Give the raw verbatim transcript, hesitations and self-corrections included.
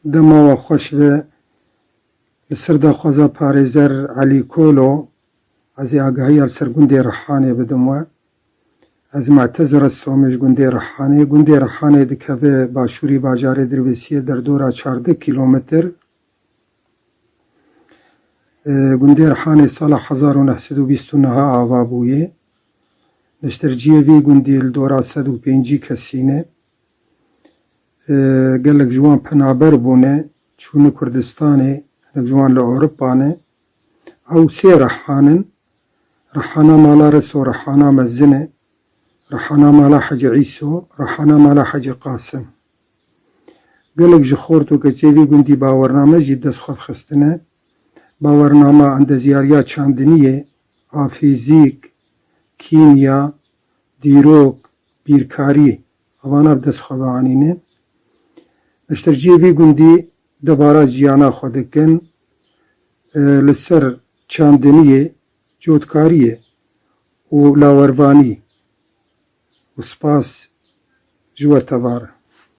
Dema we xweş be. Li ser daxwaza parêzer Elî Kolo, ez ê agahiya li ser gundê Rihanê bidim we. Ez Mu'tezir Somê ji gundê Rihanê. Gundê Rihanê dikeve başûrî bajarê Dirbêsiyê, derdora çardeh kîlometr. E, gundê Rihanê sala hezar û neh sed û bîst û neh ava bûye. Neşterciyê vî gundî li dora sed û pêncî kesî ne. E, gelek ji wan penaber bûne, çûne Kurdistanê, gelek ji wan li Ewropa ne. Ew sê Rihan in. Rihana mala Reso, Rihana Mezin e, Rihana mala Hecî Îso, Rihana mala Hecî Qasim. Gelek ji xort û keçê vî gundî bawername jî bi dest xwe xistine. Bawernama endeziyariya çandiniyê, a fîzîk, kîmya, dîrok, bîrkarî, evana bi dest xwe ve anîne. Neşterciyê vî gundî debara jiyana xwe dikin, e, li ser çandiniyê, cotkariyê û lawervanî û spas ji we tevar e.